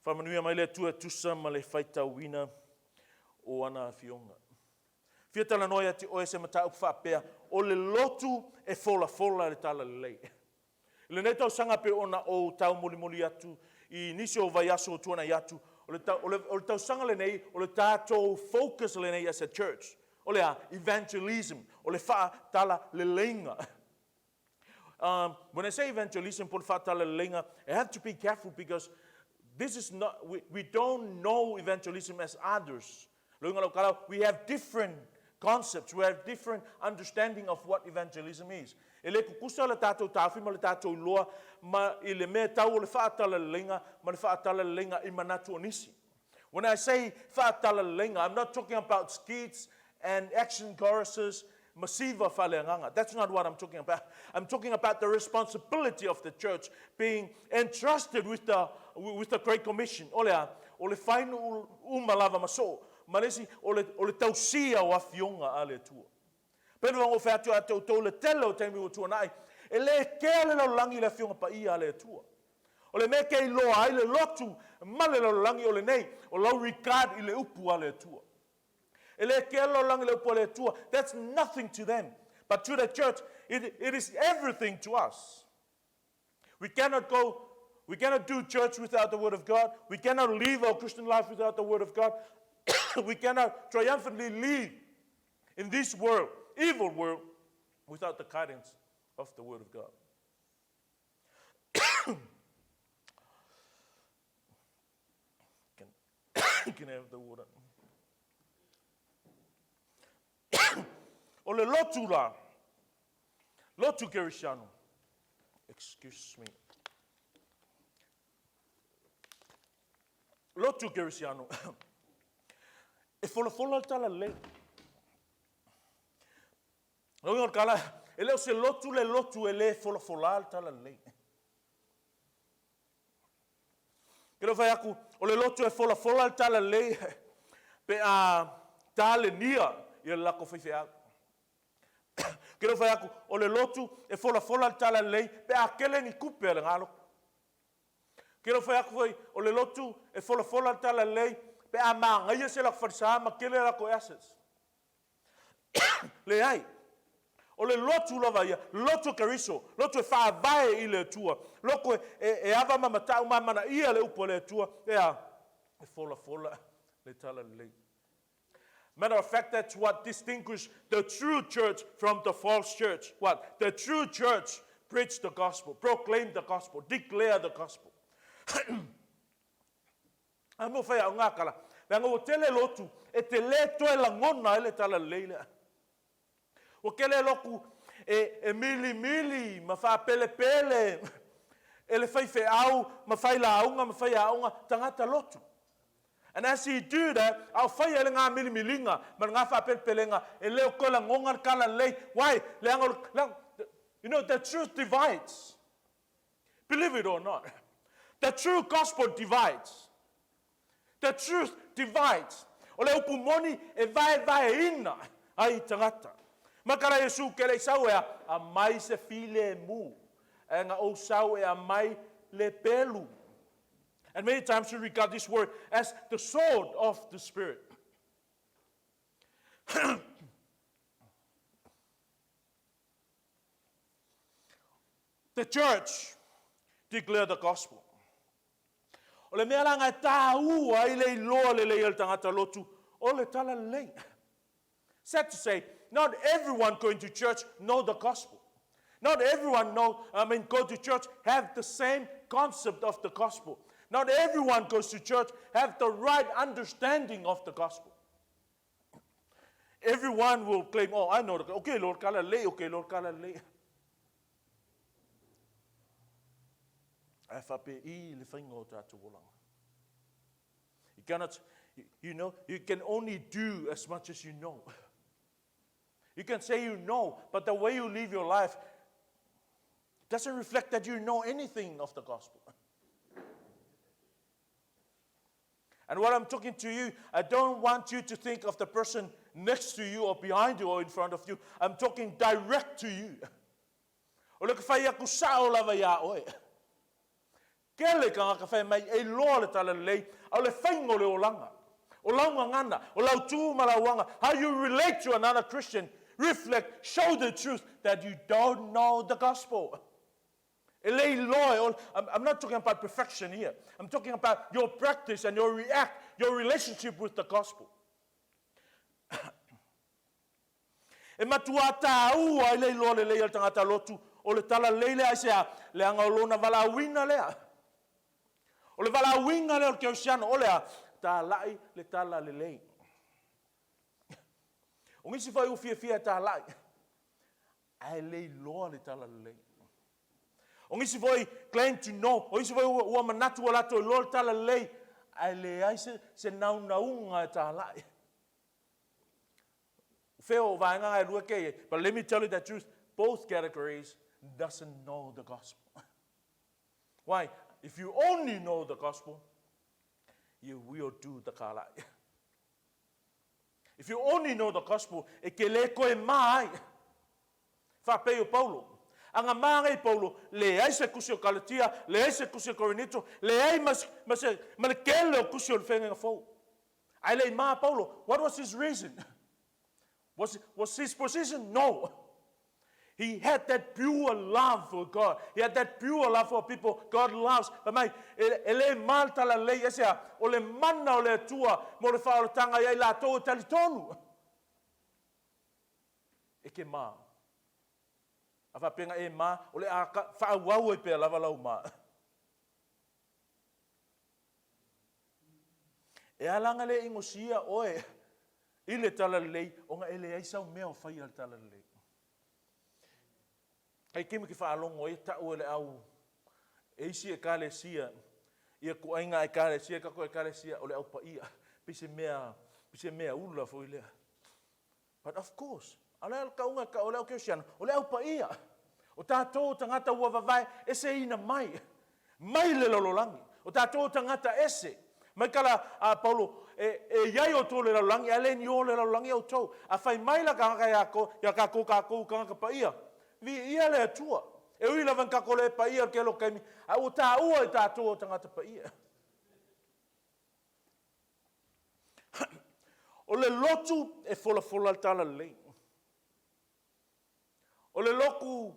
Faamanuia mai le Atua e tusa ma le faitauina o ana afioga. Fia talanoa ia te oe se mataupu faapea, o le lotu e folafola le talalelei. I lenei tausaga pei ona ou taumolimoli atu i nisi o vaiaso ua tuanai atu, o le, o le, o le tausaga lenei, o le tatou focus lenei as a church, o le a? Evangelism, o le faatalaleleiga. When I say evangelism, po o le faatalaleiga, I have to be careful because this is not, we don't know evangelism as others. Loiga lau kala, we have different concepts, we have different understanding of what evangelism is. E le kukusa le tātou tāwhi ma le tātou iloa ma i le mea tau o le faatalaleiga ma le faatalaleiga i manatu o nisi. When I say faatalaleiga, I'm not talking about skits and action choruses, masiva faaleagaga. That's not what I'm talking about. I'm talking about the responsibility of the church being entrusted with the, with the Great Commission. O le a? O le fainu uma lava ma soo. Ma le isi, o le, o le tausia o afioga a le Atua. Pei ona ou fai atu ia te outou le tele o taimi ua tuanai, e le kea le lalolagi i le Afioga Paia a le Atua. O le mea ke iloa ai le lotu ma le lalolagi o lenei, o lau regard i le upu a le Atua. E le kea le lalolagi i le upu a le Atua, that's nothing to them. But to the church, it, it is everything to us. We cannot go, we cannot do church without the Word of God. We cannot live our Christian life without the Word of God. We cannot triumphantly live in this world, evil world, without the guidance of the Word of God. can, can I have the water? O le lotu la, lotu Kerisiano, excuse me, lotu Kerisiano, e folafola le talalelei. Lau ingoa o le kala, e le o se lotu le lotu e le folafola le talalelei. Ke le whai aku, o le lotu e folafola le talalelei pe a talenia ia le lako faifeau. Ke le whai aku, o le lotu e folafola le talalelei pe a kele ni kupe a le ngaloku. Ke le whai aku foi, o le lotu e folafola le talalelei pe a māngaia se lako falesa ma kele lako assets. Leai. O le lotu lava ia, lotu Keriso, lotu e faavae i le Atua, lotu e, e, e ava ma matau ma amanaia le upu a le Atua, e a? E folafola le talalelei. Matter of fact, that's what distinguish the true church from the false church. What? The true church preach the gospel, proclaim the gospel, declare the gospel. A mo whai au ngā kala. Leaga ua tele lotu e te le toe lagona ai le talalelei lea. Ua kele loku e, e milimili ma whaapelepele e le faifeau ma failauga ma faiaoga tagata lotu. And as he do that, a o whai ai le ngā milimiliga ma le ngā whaapelepelega e leo koe lagonga le talalelei. Why? Leaga o le, leaga, you know, the truth divides. Believe it or not. The true gospel divides. The truth divides. O le upu moni e vaevaeina ai tagata. Makara Iesu ke le sau e a, a mai se file mu. E nga ou sau e a mai le pelu. And many times we regard this word as the sword of the Spirit. The church declare the gospel. O le mea la nga e tāua ai le iloa lelei e le tagata lotu, o le talalelei. Sad to say, not everyone going to church know the gospel. Not everyone know, I mean, go to church have the same concept of the gospel. Not everyone goes to church have the right understanding of the gospel. Everyone will claim, oh, I know the, okay, Lord, kala lei, okay, Lord, kala lei. Ae whape i le whainga o tātou olanga. You cannot, you know, you can only do as much as you know. You can say you know, but the way you live your life doesn't reflect that you know anything of the gospel. And what I'm talking to you, I don't want you to think of the person next to you or behind you or in front of you. I'm talking direct to you. O le ka whai aku sao lava iā oe. Kele tagata fai mai e iloa le talalelei, a o le faiga o le olaga, o lau gagana, o lau tu ma lau aga, how you relate to another Christian, reflect, show the truth that you don't know the gospel. E le iloa e ole, I'm not talking about perfection here. I'm talking about your practice and your react, your relationship with the gospel. E matuā tāua ai le iloa lelei a le tagata lotu o le talalelei lea, aisea? Leaga o lona valaauina lea. O le valaauina lea o le kerisiano, o le a? Talai le talalelei. O nisi foi ua fiafia e talai, ae le iloa le talalelei. O nisi foi claim to know, o isi foi ua manatu ua latou iloa le talalelei, ae leai se naunauga e talai. Fea o vaega na e lua kei e. But let me tell you the truth, both categories doesn't know the gospel. Why? If you only know the gospel, you will do the kalai. If you only know the gospel, e ke le koe mā ai. Faapei o Paulo. Aga mā nei Paulo, leai se kusi o Galatia, leai se kusi o Korinito, leai ma, ma, se, ma le kele o kusi o le whengenga fou. Ae le i mā Paulo, what was his reason? Was, was his position? No. He had that pure love for God. He had that pure love for people God loves. Fai mai, e, e le mā le talalelei, aisea, o le mana o le Atua mo le faaolatanga ia i latou e talitonu. E ke mā. A faapea e mā, o le a faaauau ai pea lava lau mā. E ala ana le inosia oe i le talalelei ona e leai sau mea o faia le talalelei. Ai taimi ke faalogo ai ta'u e le au e isi ekalesia ia kuaiga ekalesia tatou ekalesia o le au paia pei se mea pei se mea ula foi lea. But of course, a o le a le tauga e tau o le au kerisiano, o le au paia. O tatou o tagata ua vavae eseina mai, mai le lalolagi. O tatou o tagata ese. Mai kala a Paulo, e, e i ai outou i le lalolagi, ae le ni o le lalolagi outou. A fai mai la tagata ia ko, ia kakou kakou tagata paia, viia le Atua. E ui lava ina tatou le paia i le tele o taimi, a ua taua i tatou o tagata paia. O le lotu e folafola le talalelei. O le lotu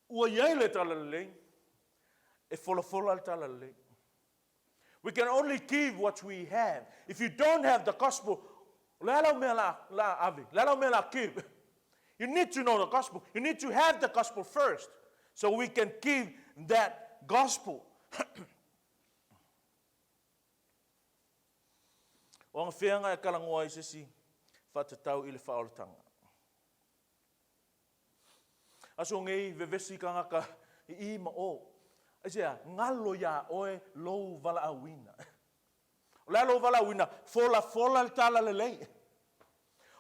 ua i ai le talalelei, e folafola le talalelei. We can only give what we have. If you don't have the gospel, o le a lau mea la, la ave? Le a lau mea la give? You need to know the gospel. You need to have the gospel first so we can give that gospel. O aga feaga e talanoa ai se isi faatatau i le faaolataga. Aso nei vevesi tagata i i ma o. Aisea, galo iā oe lou valaauina. O le a lou valaauina? Folafola le talalelei.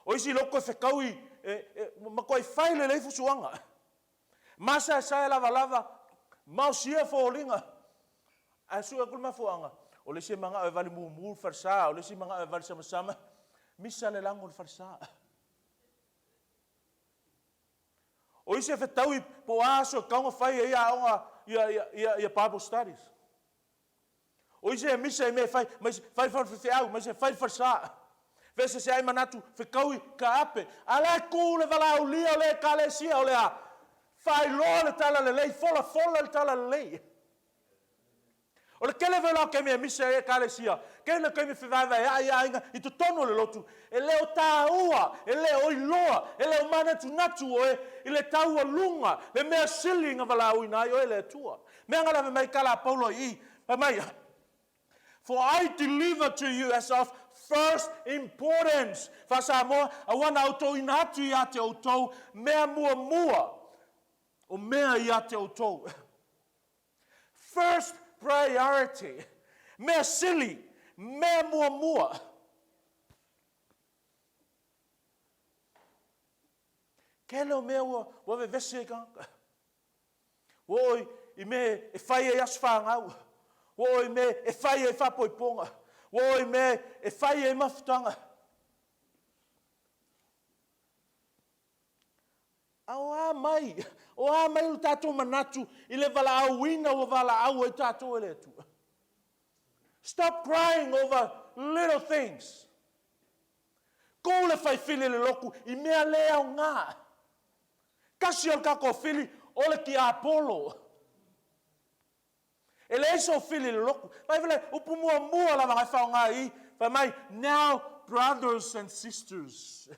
O isi loko e fetaui e, e, matuai fai lelei fusuaga. Masaesae lavalava, maosia foliga. Ae sue atu le mafuaaga, o le isi e manao e vali mumu le falesa, o le isi manao e vali samasama, misa le lago o le falesa. O isi e fetaui po o a aso e tatau ona fai ai aoga ia, ia, ia, ia Bible studies. O isi e misa i mea e fai, ma isi fai le falefefeau, ma isi e fai le falesa. Feeseeseai manatu, fetaui ka ape. A la e tu le valaaulia o le ekalesia o le a? Faailoa le talalelei, folafola le talalelei. O le tele foi la o taimi e misa ai ekalesia, tele taimi e fevaevaea'i aiga i totonu o le lotu, e le o taua, e le o iloa, e le o manatunatu oe i le taualuga, le mea sili na valaauina ai oe e le Atua. Mea na lave mai kala a Paulo i i, fai mai, For I deliver to you as of first importance, Faa-Samoa, aua na outou ina atu ia te outou mea muamua o mea ia te outou. First priority, mea sili, mea muamua. Tele o mea ua, ua vevesi ai tagata. Ua oo i mea e fai ai aso fanau. Ua oo i mea e fai ai faapoipoga. Ua oo i mea e fai ai mafutaga. A o a mai? O a mai lo tatou manatu i le valaauina ua valaau ai tatou e le Atua. Stop crying over little things. Kou le faifili le loku i mea le aoga. Kasi o le kako fili o le tiapolo. E leai sou fili i le loku. Vai vele, upu muamua lava ngai faaaoga i i, fai mai, now brothers and sisters.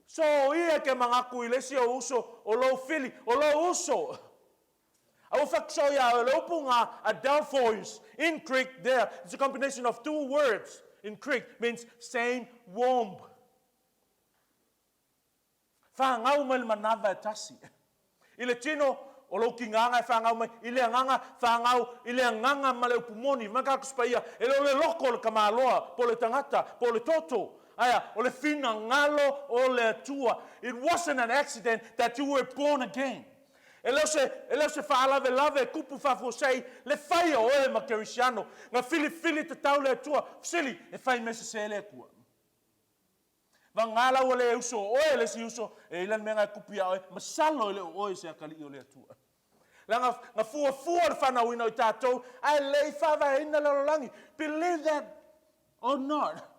So ia ke manatu i le isi ou uso o lou fili, o lou uso. A ua faakiso ia oe, le upu nga adelphois in Greek there, it's a combination of two words in Greek, means same womb. Fanau mai le manava e tasi. I le tino o lou tigaga e fanau mai i le agaga, fanau i le agaga ma le upu moni. Mai ka paia, e le o le loko o le tamaloa, po o le tagata, po o le toto. Aia, o le finagalo o le Atua. It wasn't an accident that you were born again. E le o se faalavelave kupu faafuasei le faia o oe ma kerisiano. Na filifili tatau le Atua. Fesili, e fai mea sese le Atua. Vagana la ua le uso o oe le isi uso, e i ai le mea na e kupu ia oe, masalo e le o oe se atalii o le Atua. Leaga na fuafua le fanauina o i tatou, ae le i faavaeina le lalolagi. Believe that or not.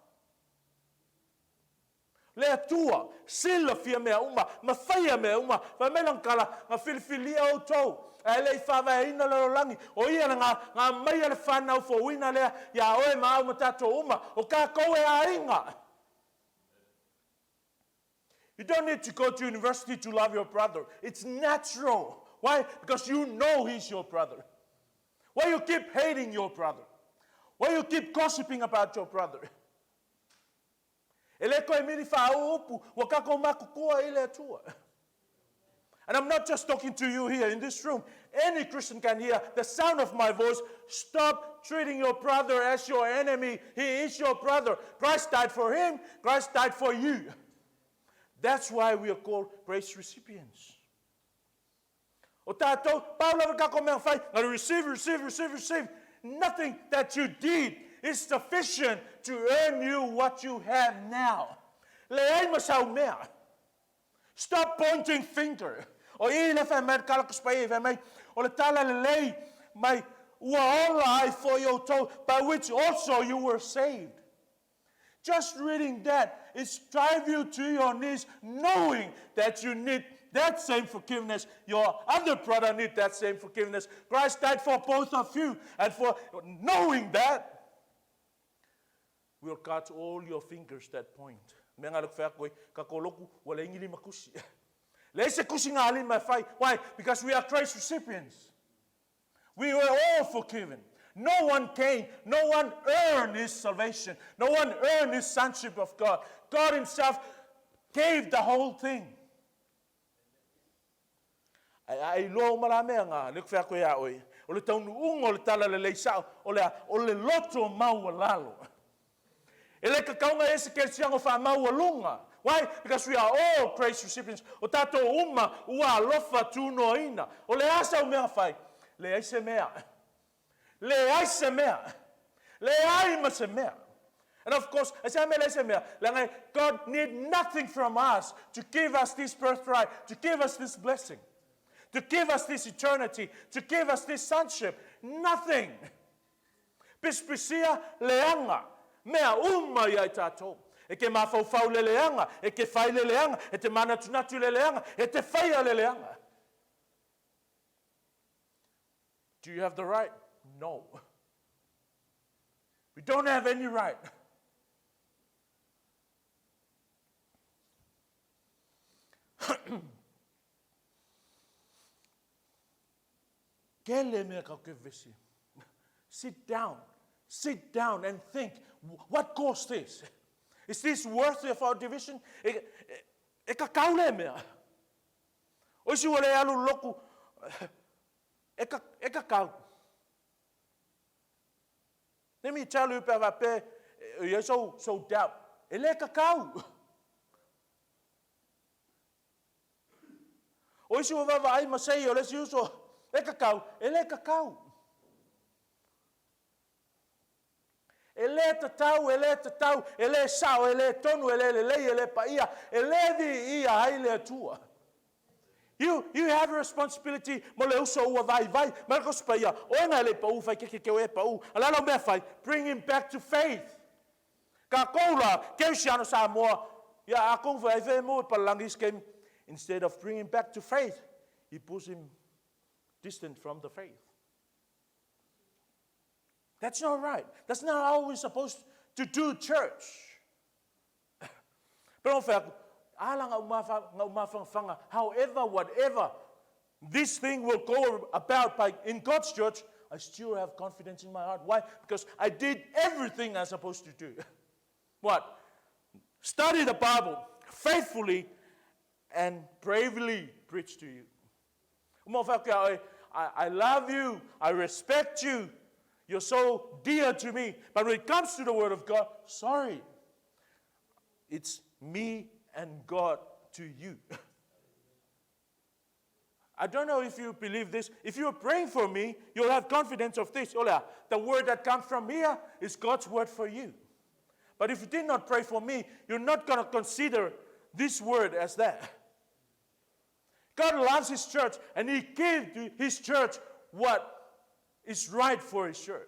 Le Atua, silafia mea uma, ma faia mea uma. Fai mai lana tala, na filifilia outou, ae le i faavaeina le lalolagi. O ia na aumaia le fanau fouina lea ia oe ma au ma tatou uma. O tatou e aiga. You don't need to go to university to love your brother. It's natural. Why? Because you know he's your brother. Why you keep hating your brother? Why you keep gossiping about your brother? E le toe mili faauu upu, ua tatou matutua i le Atua. And I'm not just talking to you here in this room. Any Christian can hear the sound of my voice. Stop treating your brother as your enemy. He is your brother. Christ died for him. Christ died for you. That's why we are called grace recipients. O tatou, pau lava kako mea fai, na receive, receive, receive, receive. Nothing that you did is sufficient to earn you what you have now. Leai ma sau mea. Stop pointing finger. O i le fai mai kala kuspai fai mai o le tala lelei mai ua ola ai foi outou, by which also you were saved. Just reading that is drive you to your knees, knowing that you need that same forgiveness. Your other brother need that same forgiveness. Christ died for both of you. And for knowing that, we'll cut all your fingers that point. Mea ngā luku whea koe, ka koloku, ua le ingi lima kusi. Le se kusi ngā lima e whai. Why? Because we are grace recipients. We were all forgiven. No one came, no one earned his salvation. No one earned his sonship of God. God himself gave the whole thing. Ai ai loa uma la mea ngā, le ku whea koe a oe. O le taunuunga o le tala lelei sao, o le a, o le loto maualalo. E le kakaunga e se kerisiano whaamaualunga. Why? Because we are all grace recipients. O tātou uma, ua alofa tūnoaina. O le asa o mea whai, leai se mea. Leai se mea. Leai ma se mea. And of course, I say leai se mea, leaga God need nothing from us to give us this birthright, to give us this blessing, to give us this eternity, to give us this sonship. Nothing. Pisipisia leaga, mea uma ia i tātou. E ke mafaufau le leaga, e ke fai le leaga, e te manatunatu le leaga, e te whaia le leaga. Do you have the right? No. We don't have any right. Kele mea ka ke vesi. Sit down. Sit down and think, what caused this? Is this worthy of our division? E ka kaule mea. O isi ua le alu loku, e ka kau. Let me tell you, pe pe, ia so doubt. E le ka kau. O isi ua vava ai ma sei o le si uso, e ka kau, e le ka kau. E le tatau, e le tatau, e le sao, e le tonu, e le lelei, e le paia, e le vi ia ai le Atua. You, you have a responsibility mo le uso ua vaivai. Mai le Kosi Paia, oe nga e le i paʻū fai keke ke oe e paʻū. A le a lau mea fai, bring him back to faith. Kākou la, Kerisiano Samoa, ia atonu foi ai fea e maua i palalagi isi taimi. Instead of bring him back to faith, he puts him distant from the faith. That's not right. That's not how we're supposed to do church. Pero fai atu, ala ngau mawhangawhanga, however, whatever, this thing will go about by in God's church, I still have confidence in my heart. Why? Because I did everything I'm supposed to do. What? Study the Bible faithfully and bravely preach to you. I, I love you. I respect you. You're so dear to me. But when it comes to the Word of God, sorry. It's me and God to you. I don't know if you believe this. If you're praying for me, you'll have confidence of this. Ola, the word that comes from here is God's word for you. But if you did not pray for me, you're not going to consider this word as that. God loves His church and He gave to His church what is right for His church.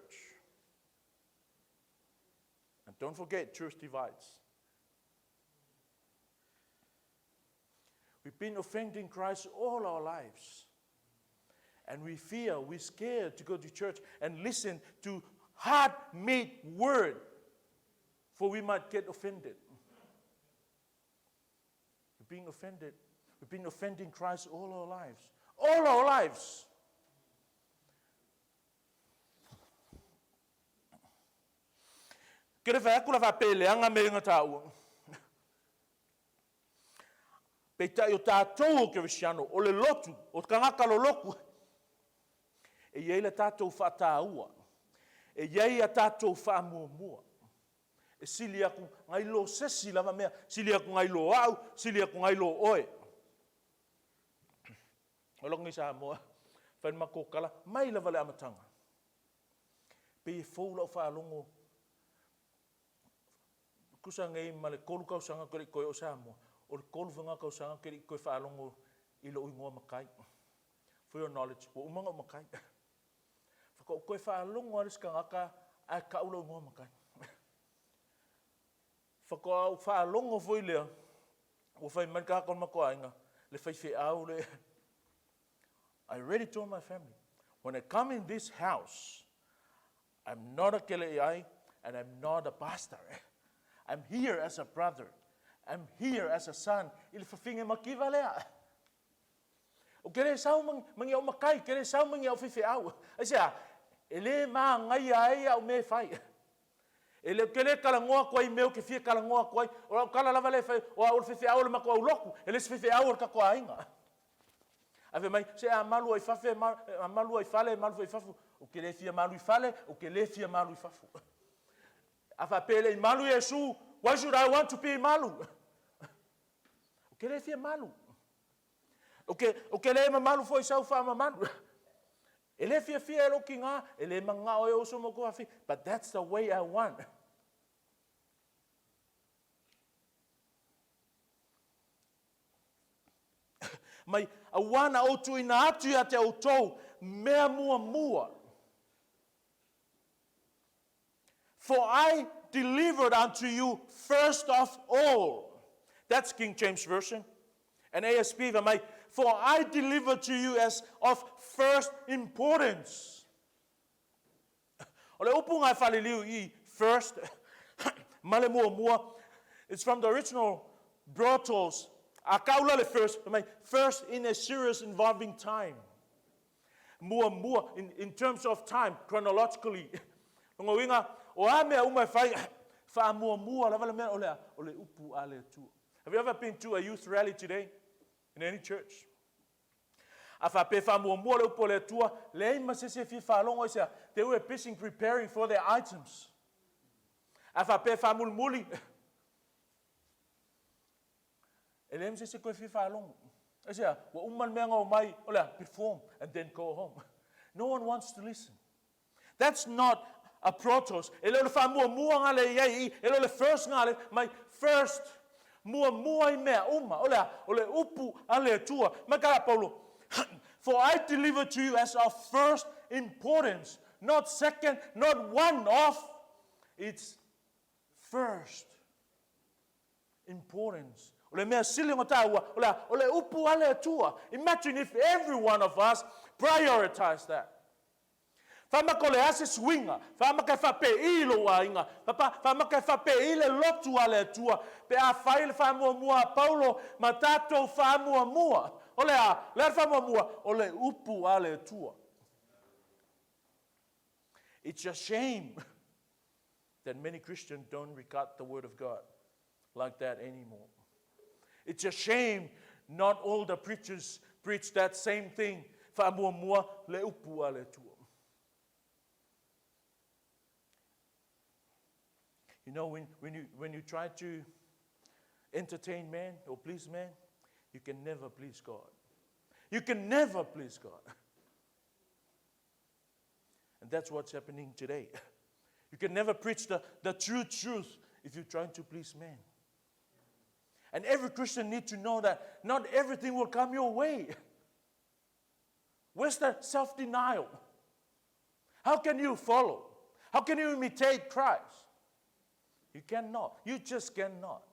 And don't forget, truth divides. We've been offending Christ all our lives. And we fear, we're scared to go to church and listen to hard made word, for we might get offended. We're being offended. We've been offending Christ all our lives. All our lives. Ke le fai atu la faapea e leaga mea ia na taua. Peitai o tatou o Kerisiano, o le lotu, o tagata lolotu, e i ai le tatou faataua, e i ai a tatou faamuamua. E sili atu nai lo sesi lava mea, sili atu nai lo au, sili atu nai lo oe. O lou nei Samoa, fai le matou tala, mai lava le amataga. Pei e fou lau faalogo tusa nei ma le 3 tausaga ou te le i toe oo i Samoa, o le 3 foi lena tausaga ou te le i toe faalogo i lou igoa matai. For your knowledge, ua uma ona ou matai. Faatoa ou toe faalogo lava le isi tagata ae tau lou igoa matai. Faatoa ou faalogo foi lea, ua fai mai le tagata o le matou aiga, le faifeau le I already told my family, when I come in this house, I'm not a kele'ai and I'm not a pastor. I'm here as a brother. I'm here as a son. I le fafine mativa lea. O ke le sau ma ni au matai, ke le sau ma ni au faifeau. Aisea, e le mānaia ai au mea e fai. E le, ke le talanoa atu ai i mea ou te fia talanoa atu ai. O lau tala lava lea e fai, o au o le faifeau o le matou aulotu, e le o se faifeau o le tatou aiga. Ae fai mai, se a malu ai fafe, a malu ai fale, malu foi i fafo. Ou te le fia malu i fale, ou te le fia malu i fafo. A faapea e le i malu Iesu, why should I want to be malu? Ou te le fia malu. Ou te, ou te le mamalu foi i sau faamamalu. E le fiafia e lou tiga, e le manao e uso ma kou afi, but that's the way I want. Mai, auā na ou tuuina atu ia te outou mea muamua. For I delivered unto you first of all. That's King James Version. And ASP fai mai, For I delivered to you as of first importance. O le upu nga e faliliu i first ma le muamua, it's from the original Brotos. A kaula le first, fai mai, first in a series involving time. Muamua, in, in terms of time, chronologically. Lona uiga, o a mea uma e fai, faamuamua lava le mea o le a? O le upu a le Atua. Have you ever been to a youth rally today in any church? A faapea e faamuamua le upu a le Atua, leai ma se isi e fia faalogo i se a? They were busy preparing for their items. A faapea e faamulimuli, e leai ma se isi e toe fia faalogo. Aisea? Ua uma le mea na omai, o le a? Perform and then go home. No one wants to listen. That's not a protos. E le o le faamuamua nga le i ai i, e le o le first nga le, mai first, Muamua i mea uma. O le a? O le upu a le Atua. Mai ka la Paulo, For I deliver to you as of first importance, not second, not one of, it's first importance. O le mea sili ona tāua, o le a? O le upu a le Atua. Imagine if every one of us prioritize that. Faamaka o le a se suiga, faamaka e faapei i lou aiga, faamaka e faapei le lotu a le Atua, pe a fai le faamuamua a Paulo ma tatou faamuamua. O le a? O le a le faamuamua? O le upu a le Atua. It's a shame that many Christians don't regard the Word of God like that anymore. It's a shame not all the preachers preach that same thing. Faamuamua le upu a le Atua. You know, when you try to entertain man or please man, you can never please God. You can never please God. And that's what's happening today. You can never preach the true truth if you're trying to please man. And every Christian needs to know that not everything will come your way. Where's the self-denial? How can you follow? How can you imitate Christ? You cannot. You just cannot.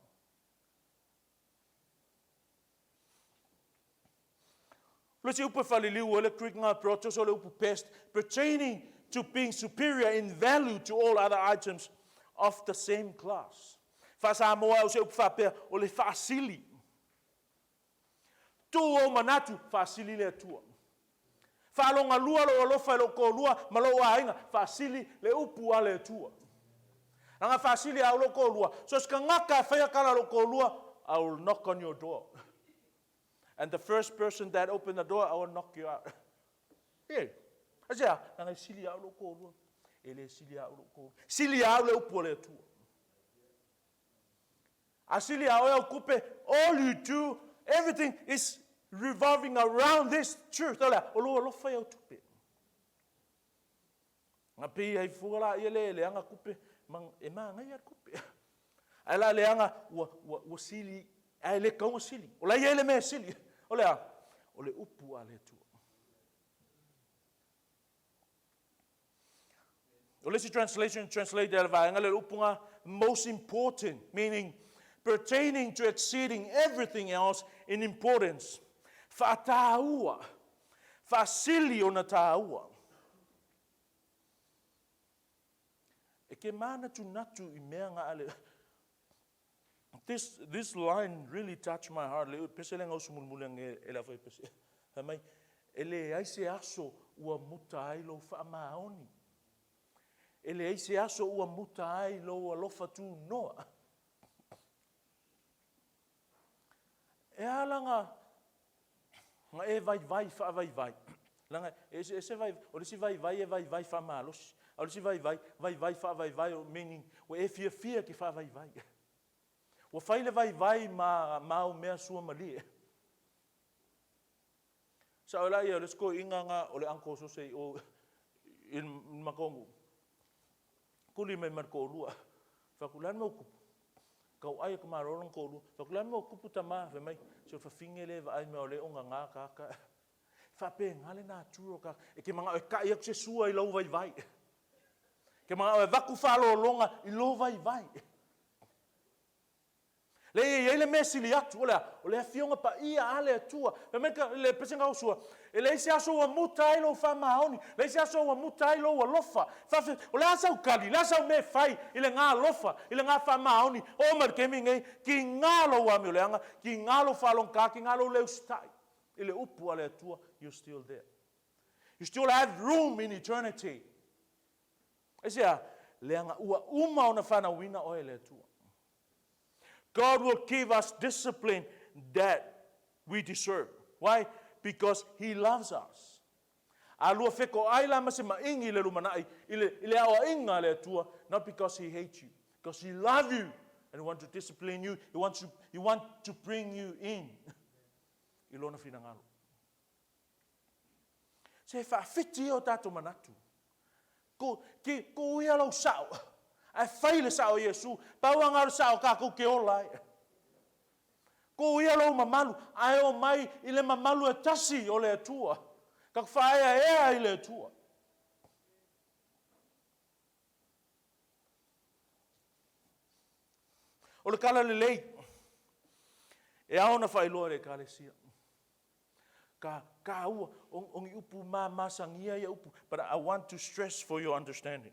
Le isi upu e faaliliu ai le Greek nga protos o le upu pest, pertaining to being superior in value to all other items of the same class. Faa-Samoa o se upu faapea o le faasili. Tuu ou manatu, faasili le Atua. Faalogalua lou alofa i lou toalua ma lou aiga, faasili le upu a le Atua. Leaga faasili a au lou toalua, so se tagata e faia tala i lou toalua, I will knock on your door. And the first person that open the door, I will knock you out. Ee, aisea? Leaga e sili a au lou toalua. E le sili a au lou toalua. Sili a au le upu a le Atua. A sili a oe au tupe, all you do, everything is revolving around this truth. O le a? O lou alofa i au tupe. Nga pei ai fua la ia le leaga tupe, ma, e manaia le tupe. Ae la leaga ua, ua, ua sili, ae le tatau ona sili. O la e i ai le mea e sili. O le a? O le upu a le Atua. O le isi translation translate le vaega lea o le upu nga most important, meaning pertaining to exceeding everything else in importance. Faataua, faasili ona taua. E ke mānatunatu i mea nga ale. This line really touched my heart. Le pese le gausu mulimuli ange e le afai pese. Fai mai, e leai se aso ua muta ai lou faamaoni. E leai se aso ua muta ai lou alofa tunoa. E a la nga e vaivai faavaivai. Leaga e eseese vaivai, o le isi vaivai e vaivai faamalosi, a o le isi vaivai, vaivai faavaivai, meaning ua e fiafia e te faavaivai. Ua fai le vaivai ma ma au mea suamalie. Sao la ia o le isi toeaina na o le uncle sose i o i le matou nuu. Tuli mai ma le toalua. Fai atu, o le a le mea ua tupu? Tauai e ka malo lona toalua. Fai atu, o le a le mea ua tupu tama? Fai mai, se o le fafine lea e vaai mai o lea e ogaga tagata. E faapena le natura o tagata. E te manao e tai atu se sua i lou vaivai. E te manao e avatu faaaloaloga i lou vaivai. Leai, e i ai le mea e sili atu, o le a? O le Afioga Paia a le Atua. Fai mai ka, le pesega o Iosua, E leai se aso ua muta ai lou faamaoni, leai se aso ua muta ai lou alofa. Faafetai. O le a sau tali? O le a sau mea e fai i le gā alofa, i le gā faamaoni? Oo mai le taimi lenei, kigā lou amioleaga, kigā lou faalogogā, kigā lou le usitai i le upu a le Atua, you're still there. You still have room in eternity. Aisea? Leaga ua uma ona fanauina oe e le Atua. God will give us discipline that we deserve. Why? Because He loves us. A lua fetoai la ma se maʻiga i le lumanai, i le, i le aoaiga a le Atua, not because He hates you, because He loves you and He wants to discipline you, He wants to, he want to bring you in i Lona finagalo. Se faafiti ia o tatou manatu. Ko, ki, ko ia lou sao. Ae fai le sao o Iesu. Pau lava na o le sao tatou te ola ai. Tuu ia lou mamalu, ae oo mai i le mamalu e tasi o le Atua. Tatou faaeaea i le Atua. O le tala lelei, e ao ona faailoa i le Ekalesia. Ka taua, o ni upu mamasagia ia upu, but I want to stress for your understanding.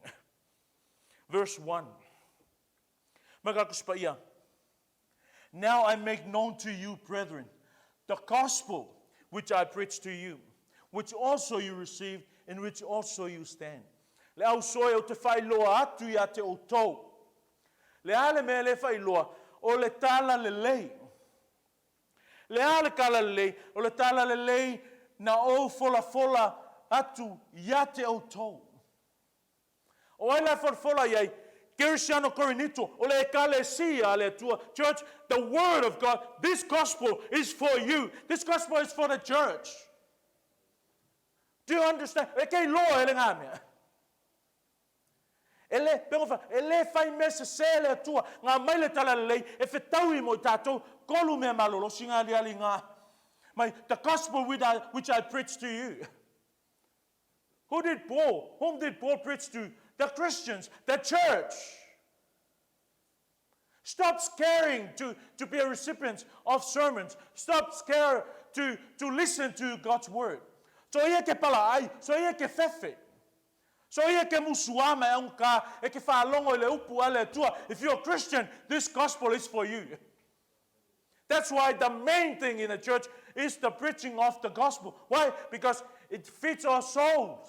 Verse 1. Mai ka Tusi Paia. Now I make known to you, brethren, the gospel which I preached to you, which also you received, in which also you stand. Le ausoe ou te faailoa atu ia te outou. Le a le mea le faailoa? O le tala lelei. Le a le tala lelei? O le tala lelei na ou folafola atu ia te outou. O ai la e folafola i ai? Kerisiano Korinito, o le Ekalesia a le Atua. Church, the word of God, this gospel is for you. This gospel is for the church. Do you understand? E kei loa e le ngā mea. E le, pengo fa, e le fai mea sesē le Atua, ngā mai le tala lelei, e fetaui mo i tātou, kolu mea malolosi ngā aliali ngā. Mai, the gospel which I, which I preach to you. Who did Paul, whom did Paul preach to? The Christians, the church. Stop scaring to, to be a recipient of sermons. Stop scared to, to listen to God's word. So ia ke pala ai, so ia ke fefe. So ia ke musuama e aungka e ke whaalongo i le upu a le Atua. If you're a Christian, this gospel is for you. That's why the main thing in the church is the preaching of the gospel. Why? Because it feeds our souls.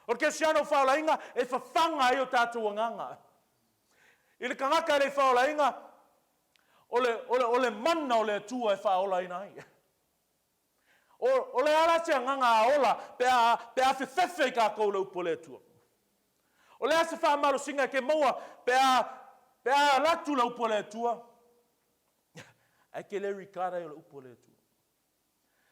O le Kerisiano whaolainga e whawhanga ai o tātou anganga. I le kangaka e le whaolainga, o le, o le, o le mana o le Atua e whaolaina ai. O, o le ala se agaga a ola pe a, pe a fefefe i kākou le upu o le Atua. O le a se whaamalosiga e ke maua pe a, pe a latu le upu o le Atua. Ae ke le rikara i o le upu o le Atua.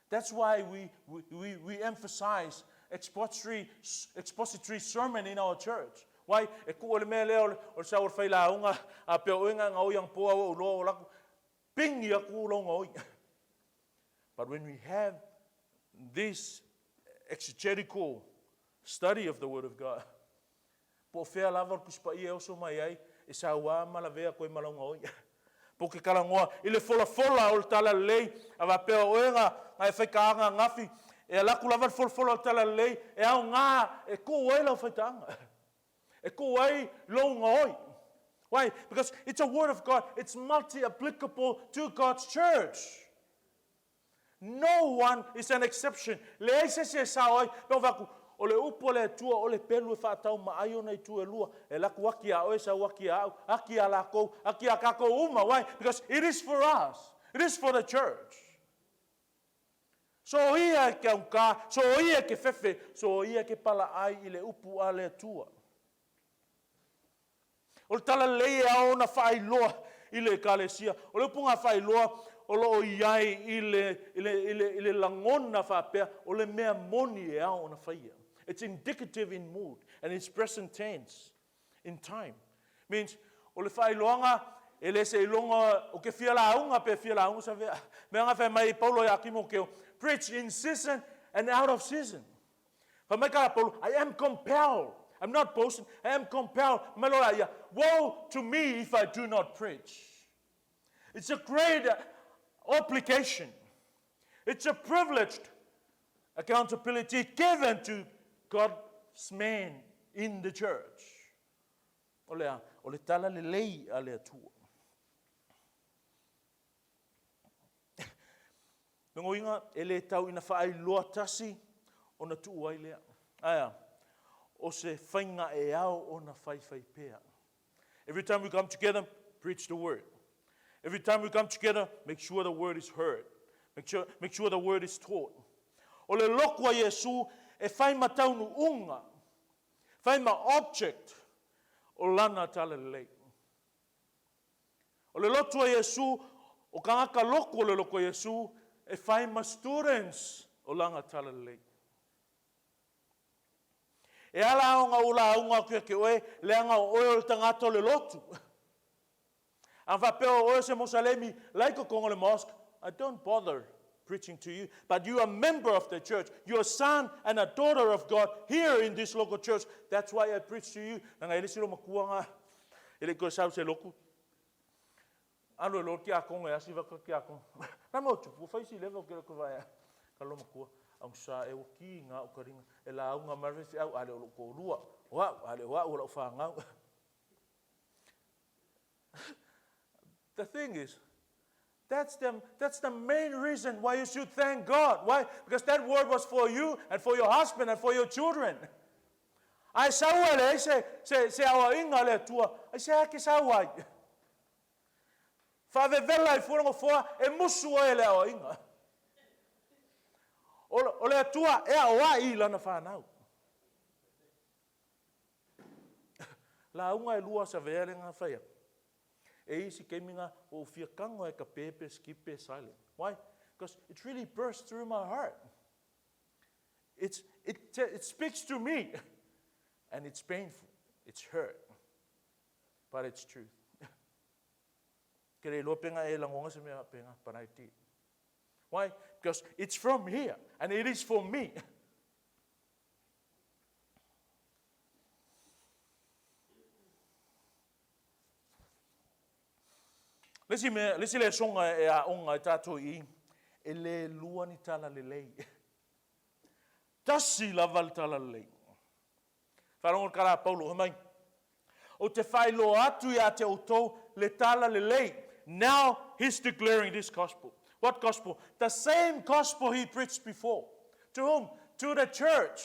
That's why we, we, we, we emphasize expository, expository sermon in our church. Why? E ku o le mea lea o le, o le sa o le whailāunga, a pea o inga ngā oi ang pōa o uloa o laku, pingi aku ulo oi. But when we have this exegetical study of the Word of God, po o fea lava o le Tusi Paia e oso mai ai, e sauā ma lavea koe ma lauga oi. Po ke kalagoa i le folafola o le talalelei, a faapea o oe nga, nga e faitaaga gafi, e ala atu lava le folafola o le talalelei, e aoga e tuu ai lau faitaaga. E tuu ai lou gaoi. Why? Because it's a word of God. It's multi-applicable to God's church. No one is an exception. Leai se isi e sao ai, pe o faku, o le upu a le Atua o le pelu e whaatau ma ai ona i tu e lua, e laku aki a oe, sau aki a au, aki a lākou, aki a kākou uma. Why? Because it is for us. It is for the church. So ia ke aungā, so ia ke fefe, so ia ke pala ai i le upu a le Atua. O le tala lelei e ao ona faailoa i le Ekalesia. O le upu ngā faailoa o loo i ai i le, i le, i le, i le lagona faapea o le mea moni e ao ona faia. It's indicative in mood and it's present tense in time. Means, o le faailoaga e le seiloga o ke fia lauga pe fia lauga sa vea. Mea ngā whai mai i Paulo ia Timoteo, preach in season and out of season. Fai mai ka Paulo, I am compelled. I'm not boasting. I am compelled. Mai loa ia, woe to me if I do not preach. It's a great obligation. It's a privileged accountability given to God's man in the church. O le a, o le tala lelei a le Atua. Longoiga e le tau ina faailoa tasi ona tuu ai lea. Aia, o se faiga e ao ona faifai pea. Every time we come together, preach the word. Every time we come together, make sure the word is heard. Make sure, make sure the word is taught. O le loku a Iesu e whai ma taunuunga, whai ma object o lana talalelei. O le lotu a Iesu, o kangaka loku o le loku a Iesu, e whai ma students o langa talalelei. E ala aonga o lauga atu ia ke oe, leaga o oe o le tagata o le lotu. A faapea o oe se Mosalemi, la i totonu o le mosque, I don't bother preaching to you. But you are a member of the church. You are a son and a daughter of God here in this local church. That's why I preach to you. Leaga e i ai le isi loomatua e le i toe sau i se lotu. Alu ai loa le tiakono e asi vaeatu le tiakono. Na mo tupu, fai si leva ou te le toe vaai ka loomatua. Augasa ea ua kiga ou taliga e lauga mai le faifeau a le o lou toalua. O au, a le o au o lau fanau. The thing is, that's the, that's the main reason why you should thank God. Why? Because that word was for you and for your husband and for your children. Ae sau e leai se, se, se aoaiga a le Atua, aisea e te sau ai? Faavevela ai fua le nofoa e musu ai e le aoaiga. O, o le Atua e aoai i lana fanau. Lauga e lua savea lea na fai atu. E i ai isi taimi na ua ou fia tago ai e tape pe skip pe silent. Why? Because it really burst through my heart. It's, it, it speaks to me. And it's painful. It's hurt. But it's truth. Ke le iloa pe na e lagona se mea faapena, but I did. Why? Because it's from here and it is for me. Le isi mea, le isi lesoga e aoga ai tatou i i, e le lua ni talalelei. Tasi lava le talalelei. Faalogo le tala a Paulo, fai mai, Ou te faailoa atu ia te outou le talalelei. Now he's declaring this gospel. What gospel? The same gospel he preached before. To whom? To the church.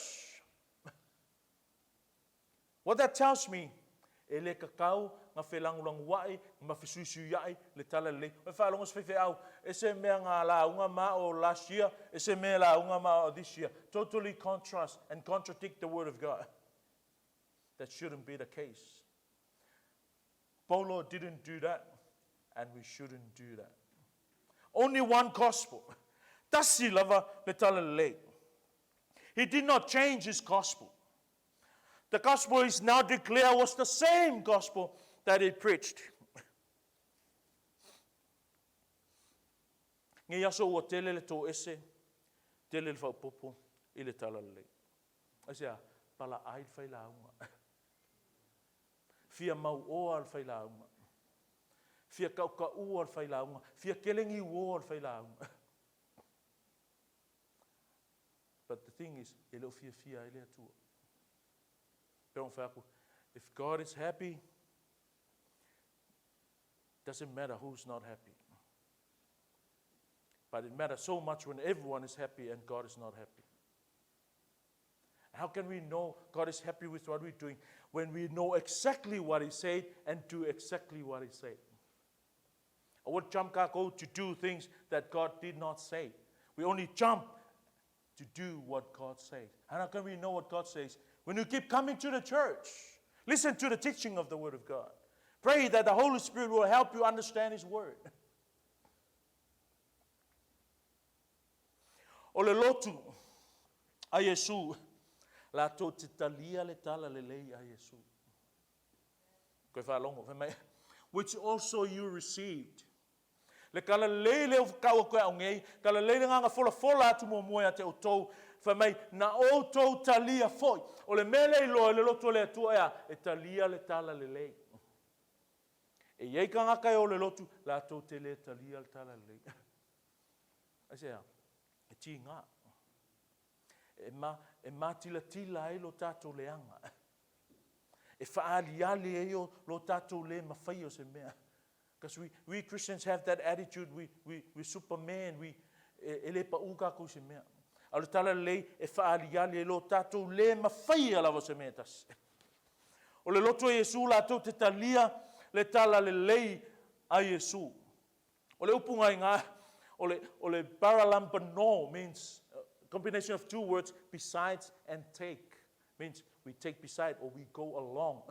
What that tells me, e le tatau na felagolagoaʻi ma fesuisuiaʻi le tala lelei. Ua faalogo se faifeau, e se mea na lauga ma o last year, e se mea lauga ma o this year. Totally contrast and contradict the word of God. That shouldn't be the case. Paulo didn't do that, and we shouldn't do that. Only one gospel. Tasi lava le tala lelei. He did not change his gospel. The gospel is now declared was the same gospel that he preached. Nei aso ua tele le toese, tele le faaopoopo i le talalelei. Aisea? Palaai le failauga. Fia mauoa le failauga. Fia tautaua le failauga. Fia tele niuoa le failauga. But the thing is, e le o fiafia ai le Atua. Pei ona fai atu, if God is happy, doesn't matter who's not happy. But it matters so much when everyone is happy and God is not happy. How can we know God is happy with what we're doing? When we know exactly what He said and do exactly what He said. I would jump go to do things that God did not say. We only jump to do what God says. And how can we know what God says? When you keep coming to the church, listen to the teaching of the Word of God. Pray that the Holy Spirit will help you understand His Word. O le lotu a Iesu, latou te talia le tala lelei a Iesu. Koe faalogo, fai mai, which also you received. Le tala lelei lea ua kau atu e au nei, tala lelei le gagana folafola atu muamua ia te outou, fai mai, na outou talia foi. O le mea lea i loa i le lotu o le Atua e a? E talia le tala lelei. E i ai tagata e o le lotu, latou te le talia le tala lelei. Aisea? E tiga. E, ma, e matilatila ai lo tatou leaga. E faaaliali ai o lo tatou le mafai o se mea. Because we, we Christians have that attitude, we, we, we superman, we, e, e le pau tatou i se mea. A o le tala lelei, e faaaliali ai lo tatou le mafaia lava o se mea e tasi. O le lotu a Iesu latou te talia le tala lelei a Iesu. O le upu gaiga, o le, o le paralambano means combination of two words, besides and take. Means we take beside or we go along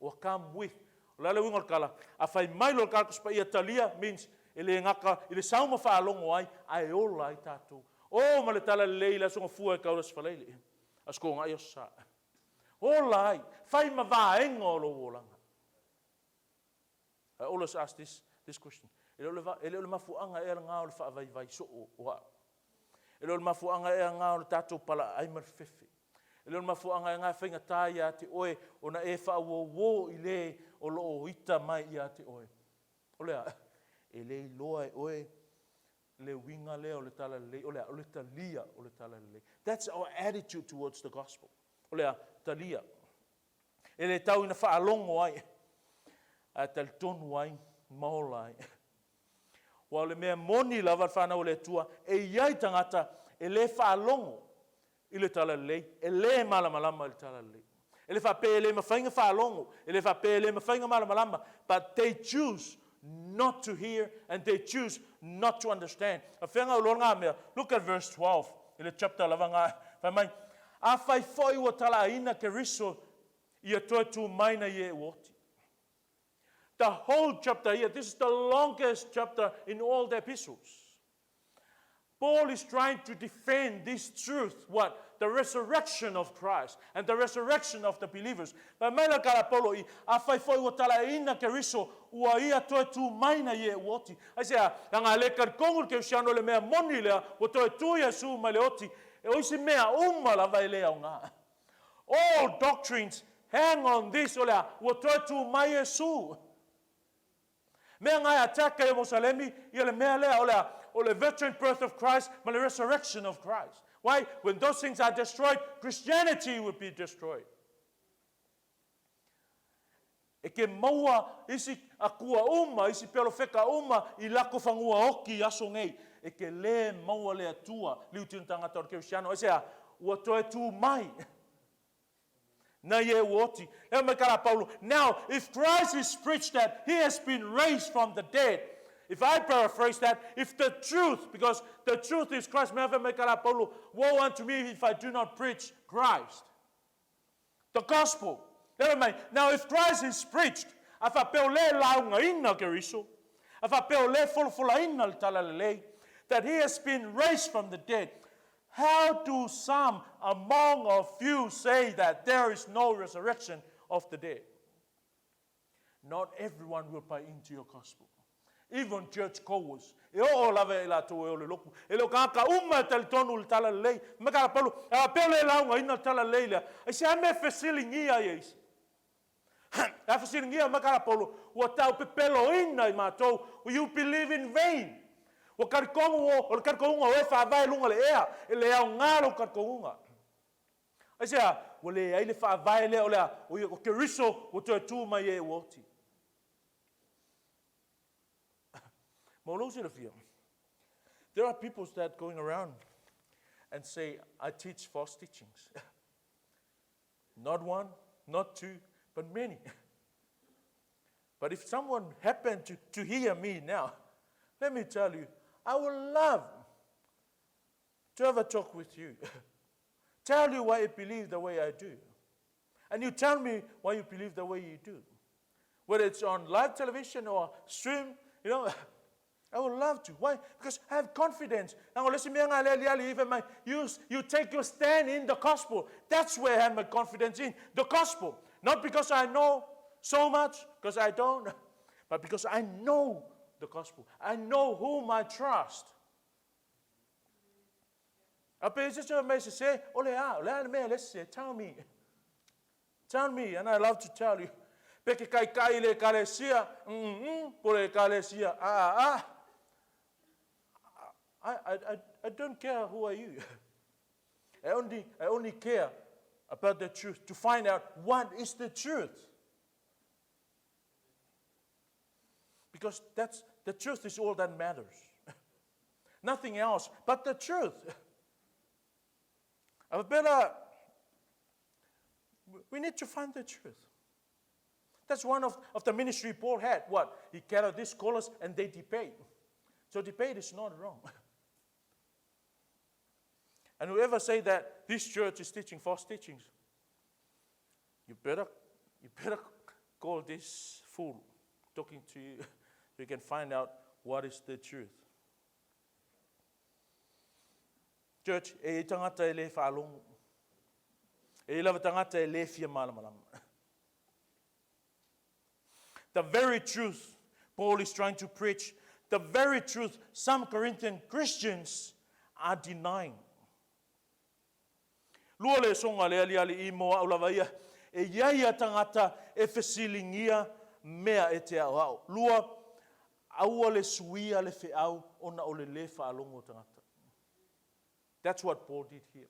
or come with. O le a le uiga o le tala? A fai mai loa le tala Tusi Paia talia means e le gata i le sau ma faalogo ai, ae ola ai tatou. O ma le tala lelei i le Aso Gafua e tau i le Aso Faraile, Aso Toonai, Aso Sa. Ola ai, fai ma vaega o lou olaga. I always ask this, this question. E le o le, e le o le mafuaaga ea lena o le faavaivai soo o au. E le o le mafuaaga ea lena o le tatou palaai ma le fefe. E le o le mafuaaga ea lena e faigata ia te oe ona e faauouo i le o lo o ita mai ia te oe. O le a? E le iloa e oe le uiga lea o le talalelei, o le a? O le talia o le talalelei. That's our attitude towards the gospel. O le a? Talia. E le tau ina faalogo ai, ae talitonu ai ma ola ai. Aua o le mea moni lava le fanau a le Atua, e i ai tagata e le faalogo i le talalelei, e le malamalama i le talalelei. E le faapea e le mafai ona faalogo, e le faapea e le mafai ona malamalama, but they choose not to hear and they choose not to understand. A fea o loa ngā mea? Look at verse 12 i le chapter lava ngā. Fai mai, afai foi ua talaaina Keriso ia toe tū mai na i e ua oti. The whole chapter here, this is the longest chapter in all the epistles. Paul is trying to defend this truth, what? The resurrection of Christ and the resurrection of the believers. Fai mai la kala Paulo i, afai foi ua talaaina Keriso, ua ia toe tū mai na i e ua oti. Aisea, leaga e le talitonu le kerisiano i le mea moni lea, ua toe tū Iesu mai le oti, e o isi mea uma lava e le aoga. All doctrines hang on this, o le a, ua toe tū mai Iesu. Mea nga e attack ai o Mosalemi, ia le mea lea, o le a, o le virgin birth of Christ ma le resurrection of Christ. Why? When those things are destroyed, Christianity will be destroyed. E ke maua isi akua uma, isi pelofeka uma i lako fagua oki i aso nei. E ke lē maua le Atua, liutina tagata o le kerisiano, aisea? Ua toe tū mai. Na i e ua oti. Lea mai kala Paulo, now, if Christ is preached that he has been raised from the dead, if I paraphrase that, if the truth, because the truth is Christ, mea fai mai kala Paulo, woe unto me if I do not preach Christ. The gospel. Lea fai mai, now if Christ is preached, a faapea o lea e laugaina Keriso, a faapea o lea e folafolaina le talalelei, that he has been raised from the dead, how do some among a few say that there is no resurrection of the dead? Not everyone will buy into your gospel. Even church goers. E oo lava i latou e o le loku. E le o tagata uma e talitonu i le talalelei. Fai mai kala Paulo, e faapea o le laugaina le talalelei lea. Aisea mea e fesiligia ai e isi? E a fesiligia mai kala Paulo, ua tau pepeloina i matou, you believe in vain. Ua talitonu o, o le talitonuga o e faavae luga le ea, e le aoga lou talitonuga. Aisea? Ua leai le faavae lea o le a, o ia o Keriso ua toe tū mai e ua oti. Ma o lou silafia, there are people that going around and say, I teach false teachings. Not one, not two, but many. But if someone happened to hear me now, let me tell you, I would love to have a talk with you. Tell you why I believe the way I do. And you tell me why you believe the way you do. Whether it's on live television or stream, I would love to. Why? Because I have confidence. You take your stand in the gospel. That's where I have my confidence in, the gospel. Not because I know so much, because I don't, but because I know the gospel. I know whom I trust. A pe se se me se se, o le a, o le a le mea le se, tell me. Tell me, and I love to tell you. Pe ke kaikai i le ekalesia, po le ekalesia, a, a, a. I don't care who are you. I only care about the truth, to find out what is the truth. Because the truth is all that matters. Nothing else but the truth. Better, we need to find the truth. That's one of the ministry Paul had. What? He gathered these scholars and they debate. So debate is not wrong. And whoever say that this church is teaching false teachings, you better call this fool talking to you so you can find out what is the truth. Church, e i tangata e le whaalongo. E i lava tangata e le fia malamalama. The very truth Paul is trying to preach The very truth some Corinthian Christians are denying. Lua le soga le aliali i mo au lava ia, e iai a tagata e fesiligia mea e te aoao. Lua, aua le suia le feau ona o le lē faalogo o tagata. That's what Paul did here.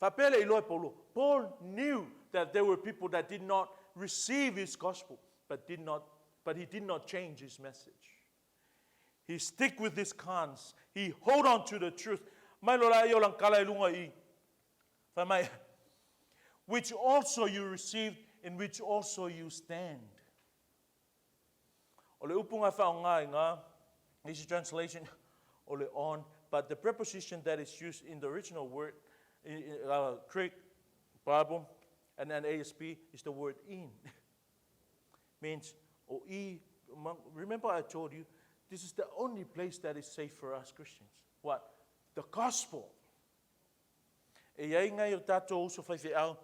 Faapea le iloa e Paulo. Paul knew that there were people that did not receive his gospel, but did not but he did not change his message. He stick with his cons. He hold on to the truth. Mai lo la i o lang kala i lunga i. Fai mai, which also you received, in which also you stand. O le upu nga whaonga i ngā, easy translation, o le on, but the preposition that is used in the original word, in, Greek Bible, and then ASP, is the word in. Means, o i, remember I told you, this is the only place that is safe for us Christians. What? The gospel. E iai ngai o tatou uso faifeau,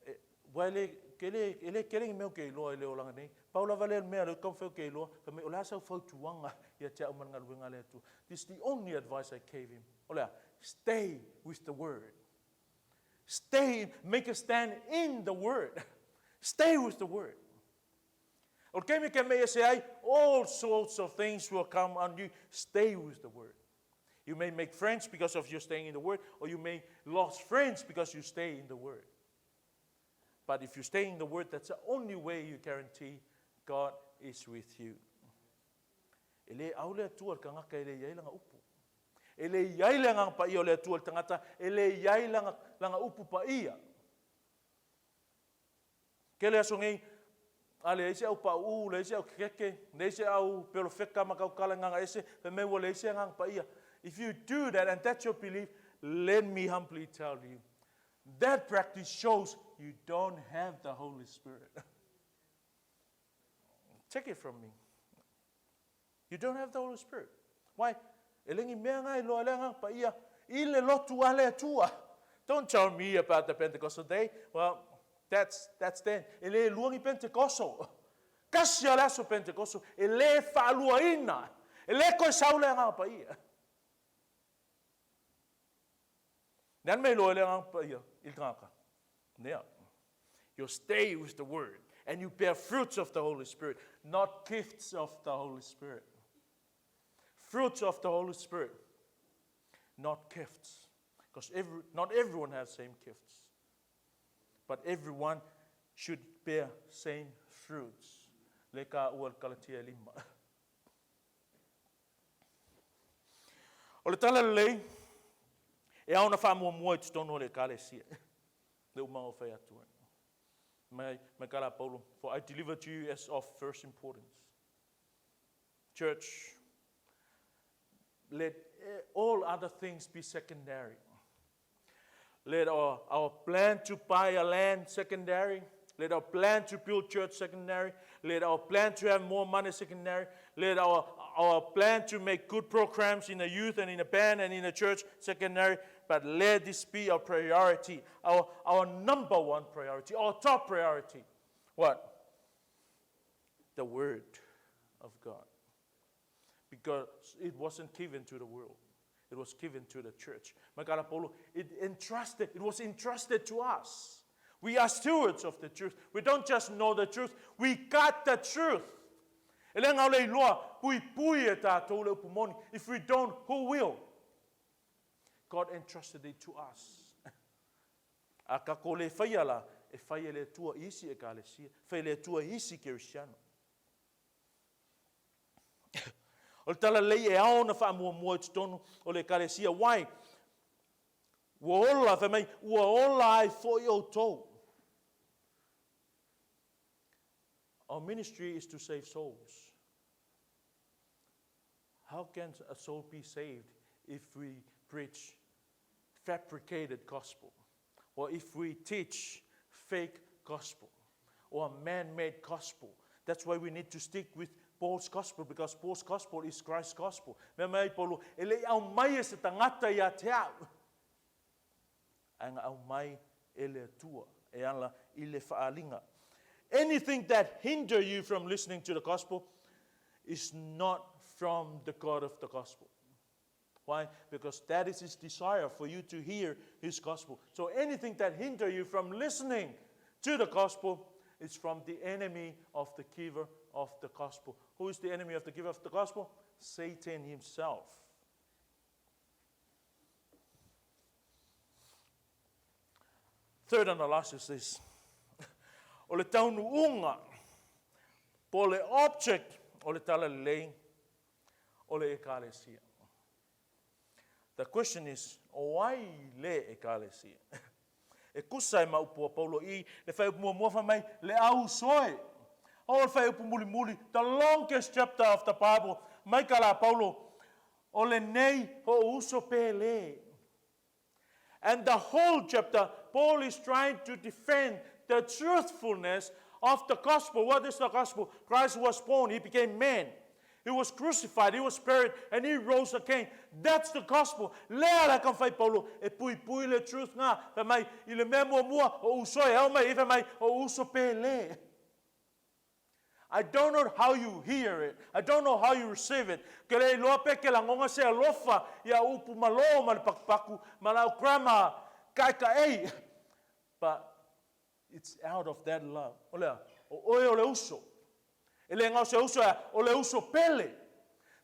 e, ua e le, ke le, e le kele ni mea o ke iloa i le olaga nei. Pau lava lea o le mea lea o taumafai o ke iloa, fai mai, o le a sau fautuaga ia te au ma le galuega a le Atua. This is the only advice I gave him. O le a? Stay with the word. Stay, make a stand in the word. Stay with the word. O le taimi ke mei ese ai, all sorts of things will come on you. Stay with the word. You may make friends because of your staying in the word, or you may lose friends because you stay in the word. But if you stay in the word, that's the only way you guarantee God is with you. E le au le Atua i le tagata e le i ai lana upu. E le i ai le agaga paia o le Atua i le tagata, e le i ai lana, lana upu paia. Kele aso nei, a leai se au pauu, leai se au kekeke, leai se au pelofeka ma kaukala nganga ese, fai mai ua leai se agaga paia. If you do that and that's your belief, let me humbly tell you, that practice shows you don't have the Holy Spirit. Take it from me. You don't have the Holy Spirit. Why? E le ni mea nga iloa le agaga paia i le lotu a le Atua. Don't tell me about the Pentecostal day. Well, that's, that's then. E le lua ni Pentecostal. Kasi a le aso Pentecostal. E le faaluaina. E le koe sau le agaga paia. Le a le mea iloa ai le agaga paia i le tagata? Nea. You stay with the word and you bear fruits of the Holy Spirit, not gifts of the Holy Spirit. Fruits of the Holy Spirit, not gifts. Because every, not everyone has same gifts. But everyone should bear same fruits. Le ka ua le Kalatia e lima. O le tala lelei, e ao ona faamuamua i totonu o le Ekalesia. Le umaga o fai atu ai. Mai, mai kala a Paulo, for I deliver to you as of first importance. Church, let all other things be secondary. Let our, our plan to buy a land secondary. Let our plan to build church secondary. Let our plan to have more money secondary. Let our, our plan to make good programs in the youth and in the band and in the church secondary. But let this be our priority, our, our number one priority, our top priority. What? The Word of God. Because it wasn't given to the world. It was given to the church. Makala Paulo, it entrusted, it was entrusted to us. We are stewards of the truth. We don't just know the truth, we got the truth. E le ngau le iloa, pui pui e tātou le upu moni. If we don't, who will? God entrusted it to us. A ka ko le whaia la, e whai e le Atua i isi ekalesia, whai e le Atua i isi Kerisiano. O le tala lelei e ao ona faamuamua i totonu o le Ekalesia. Why? Ua ola, fai mai, ua ola ai foi outou. Our ministry is to save souls. How can a soul be saved if we preach fabricated gospel? Or if we teach fake gospel or a man-made gospel? That's why we need to stick with Paul's gospel, because Paul's gospel is Christ's gospel. Mea mai ai Paulo, e le i au mai e se tagata ia te au, ae na au mai e le Atua e ala i le faaaliga. Anything that hinder you from listening to the gospel is not from the God of the gospel. Why? Because that is his desire for you to hear his gospel. So anything that hinder you from listening to the gospel is from the enemy of the giver of the gospel. Who is the enemy of the giver of the gospel? Satan himself. Third and the last is this. O le taunuuga, po o le object o le talalelei, o le ekalesia. The question is, o ai le ekalesia? E tusa ai ma upu a Paulo i le fuaiupu muamua fai mai, le au uso e. O le fuaiupu mulimuli, the longest chapter of the Bible, mai ka la Paulo, o lenei ho'ouso pele. And the whole chapter, Paul is trying to defend the truthfulness of the gospel. What is the gospel? Christ was born, he became man. He was crucified, he was buried, and he rose again. That's the gospel. Lea la ka fai Paulo e puipui le truth ngā. Fai mai, i le mea muamua o uso e au mai, i fai mai, o uso pele. I don't know how you hear it. I don't know how you receive it. Ke le iloa pe ke lagonga se alofa ia upu malo ma le pakupaku ma lau grammar kaekaei. But it's out of that love. O lea, o oe o le uso. E le gao se uso ea, o le uso pele.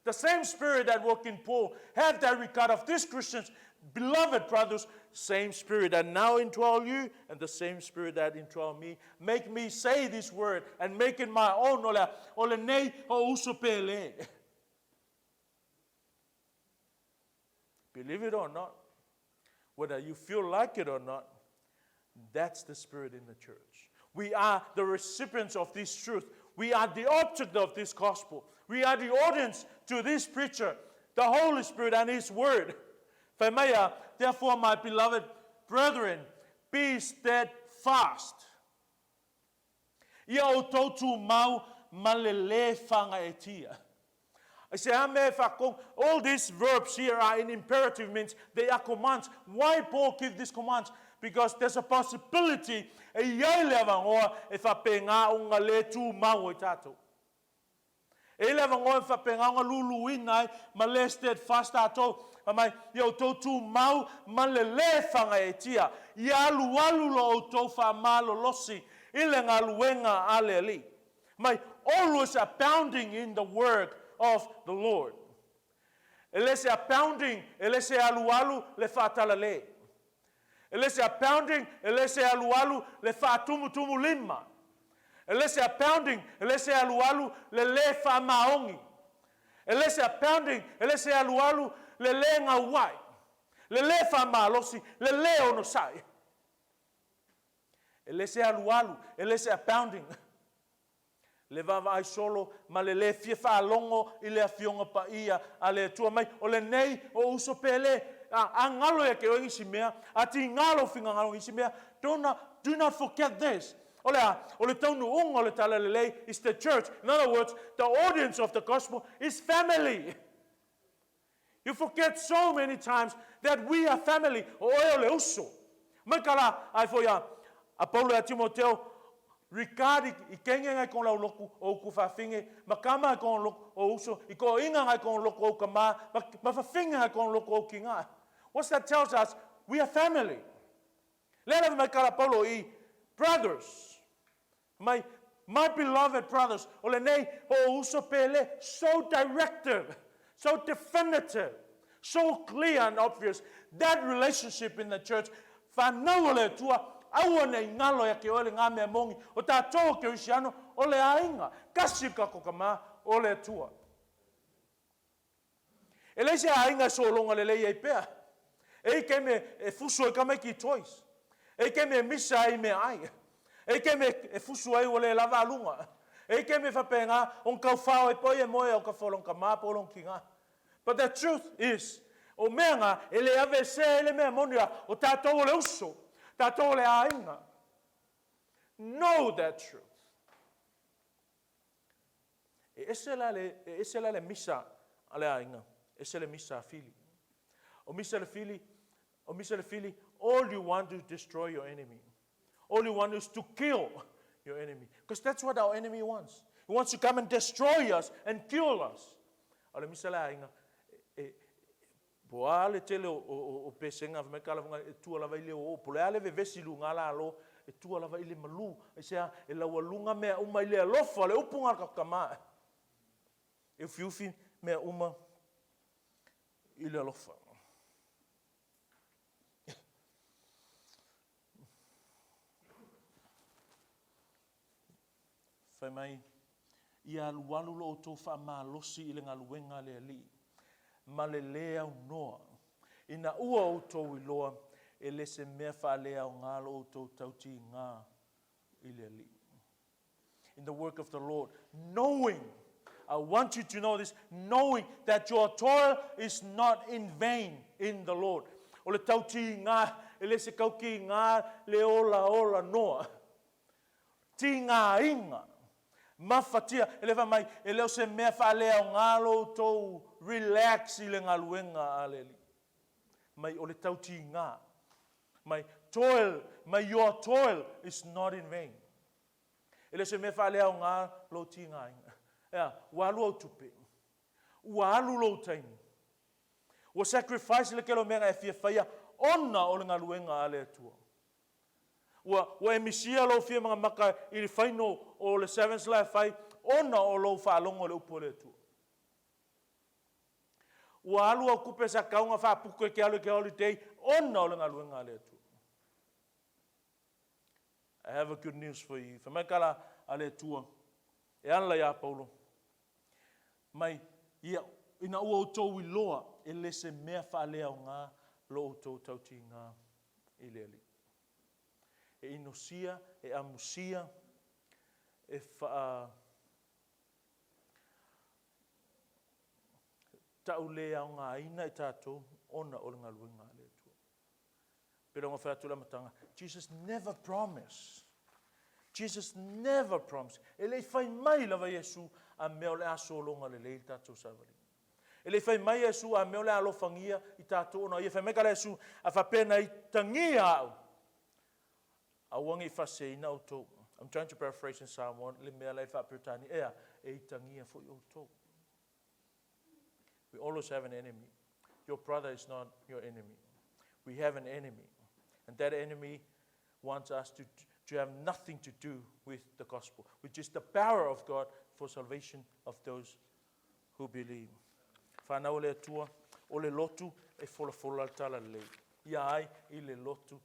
The same spirit that worked in Paul have that regard of these Christians, beloved brothers, same spirit that now indwell you and the same spirit that indwell me. Make me say this word and make it my own. O lea, o lenei o uso pele. Believe it or not, whether you feel like it or not, that's the spirit in the church. We are the recipients of this truth. We are the object of this gospel. We are the audience to this preacher, the Holy Spirit and His Word. Fai mai a, therefore, my beloved brethren, be steadfast. Ia outou tumau ma le lē fagaetia. I say, ame whakong. All these verbs here are in imperative means they are commands. Why Paul give these commands? Because there's a possibility e iai le avangoa e whape ngā o ngā le tū mau i tātou. E le avangoa e whape ngā o ngā lulu ina ai, ma le steadfast tātou. Fai mai, ia outou tumau ma le lē fagaetia. Ia alualu lo outou faamalolosi i le galuega a le Alii. Mai, always abounding in the work of the Lord. E le se abounding, e le se alualu le faatalale. E le se abounding, e le se alualu le faatumutumu lima. E le se abounding, e le se alualu le lē faamaogi. E le se abounding, e le se alualu le lē gauai. Le lē faamalosi, le lē onosai. E le se alualu, e le se abounding. Le vaavaai solo ma le lē fia faalogo i le Afioga Paia a le Atua mai, o lenei o uso pele, a, a galo ia te oe nisi mea, a tigā lou finagalo i nisi mea, do not, do not forget this. O le a, o le taunuuga o le Talalelei is the church. In other words, the audience of the gospel is family. You forget so many times that we are family. O oe o le uso. Mai ka la, ai foi a, a Paulo ia Timoteo, regard i, i kenge ngai kong lau loku o uku whawhinge, ma kama i kong loku o uso, i ko inga ngai kong loku o uka ma, ma, ma whawhinge ngai kong loku o ki ngā. What's that tells us? We are family. Lea lava mai ka la Paulo i brothers. My, my beloved brothers, o lenei o uso pele, so directive, so definitive, so clear and obvious, that relationship in the church, whanau o le Atua, aua nei ngalo ia ke oe le ngā mea mongi, o tātou o Kerisiano, o le aiga, kasi ka ko ka mā, o le Atua. E leai se aiga e sologa lelei ai pea. E i keme e fusu ai ka maiki i toys. E i keme e misa ai i meaai. E i keme e fusu ai ua le lava aluga. E i keme e faapena o na taufao ai poi e moe au ka fo long ka ma po long ki nga. But the truth is, o mea nga e le aveesea ai le mea moni a o tatou o le uso, tatou o le aiga. Know that truth. E ese la le, e ese la le misa a le aiga, ese le misa a fili. O misa le fili, o misa le fili, all you want to destroy your enemy. All you want is to kill your enemy. Because that's what our enemy wants. He wants to come and destroy us and kill us. A o le misa le aiga, e, po o a le tele o pesega fai mai kalafoga e tua lava i le oo, po o le a le vevesi i luga lalo, e tua lava i le malu. Aisea? E laualuga mea uma i le alofa, le upu na tatou Tama. E ufiufi mea uma i le alofa. Fai mai, ia alualu lo outou faamalosi i le galuega a le Alii, ma le lē aunoa, ina ua outou iloa, e le se mea faaleaoga lo outou tautiga i le Alii. In the work of the Lord, knowing, I want you to know this, knowing that your toil is not in vain in the Lord. O le tautiga, e le se tautiga le olaola noa. Tigaina, mafatia, e le fai mai, e le o se mea faaleaoga lo outou relax i le galuega a le Alii. Mai o le tautiga. My toil, my your toil is not in vain. E le se mea faaleaoga lou tigaina. Ea, ua alu au tupe. Ua alu lou taimi. Ua sacrifice le tele o mea na e fia faia ona o le galuega a le Atua. Ua e misia lou fia magamaka i le final o le sevens la e fai ona o lou faalogo i le upu a le Atua. Ua alu au tupe sa tatau ona faaputu e te alu i te holiday ona o le galuega a le Atua. I have a good news for you. Fai mai tala a le Atua e ala iā Paulo, mai ia ina ua outou iloa e le se mea faaleaoga lo outou tautiga i le Alii. E inosia, e amusia, e faa tau le aogaina i tatou ona o le galuega a le Atua. Pe le fai atu le amataga, Jesus never promised. Jesus never promised. E le i fai mai lava Iesu a mea o le a sologa lelei le tatou savaliga. E le i fai mai Iesu a mea o le a alofagia i tatou ona ia. Fai mai kala Iesu, a faapea na itagia au, aua ne i faaseseina outou. I'm trying to paraphrase in Samoan, le mea la e faa-Peretania, ea, e itagia foi outou. We always have an enemy. Your brother is not your enemy. We have an enemy. And that enemy wants us to have nothing to do with the gospel, which is the power of God for salvation of those who believe. Whanau le Atua, o le lotu e folafola le talalelei. Ia ai i le lotu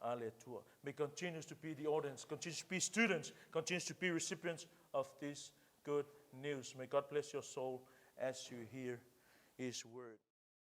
a le Atua. May continues to be the audience, continues to be students, continues to be recipients of this good news. May God bless your soul as you hear His word.